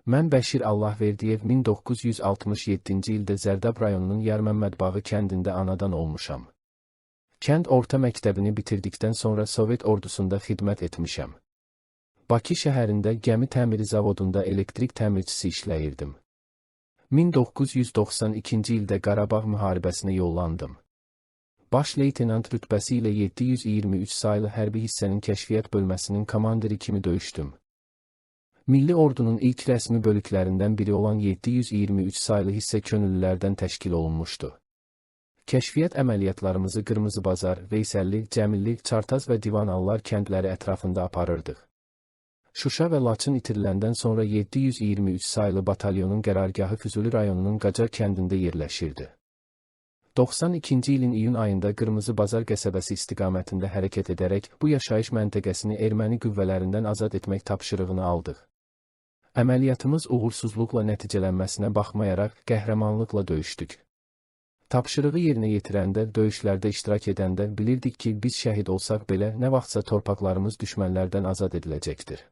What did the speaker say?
Mən Bəşir Allahverdiyev 1967-ci ildə Zərdab rayonunun Yarməmmədbağı kəndində anadan olmuşam. Kənd orta məktəbini bitirdikdən sonra Sovet ordusunda xidmət etmişəm. Bakı şəhərində gəmi təmiri zavodunda elektrik təmirçisi işləyirdim. 1992-ci ildə Qarabağ müharibəsinə yollandım. Baş leytenant rütbəsi ilə 723 saylı hərbi hissənin kəşfiyyat bölməsinin komandiri kimi döyüşdüm. Milli ordunun ilk rəsmi bölüklərindən biri olan 723 saylı hissə könüllülərdən təşkil olunmuşdu. Kəşfiyyat əməliyyatlarımızı Qırmızı Bazar, Veysəlli, Cəmilli, Çartaz və Divanallar kəndləri ətrafında aparırdıq. Şuşa və Laçın itiriləndən sonra 723 saylı batalyonun qərargahı Füzuli rayonunun Qacar kəndində yerləşirdi. 92-ci ilin iyun ayında Qırmızı Bazar qəsəbəsi istiqamətində hərəkət edərək bu yaşayış məntəqəsini erməni qüvvələrindən azad etmək tapşırığını aldıq. Əməliyyatımız uğursuzluqla nəticələnməsinə baxmayaraq qəhrəmanlıqla döyüşdük. Tapşırığı yerinə yetirəndə, döyüşlərdə iştirak edəndə bilirdik ki, biz şəhid olsaq belə nə vaxtsa torpaqlarımız düşmənlərdən azad ediləcəkdir.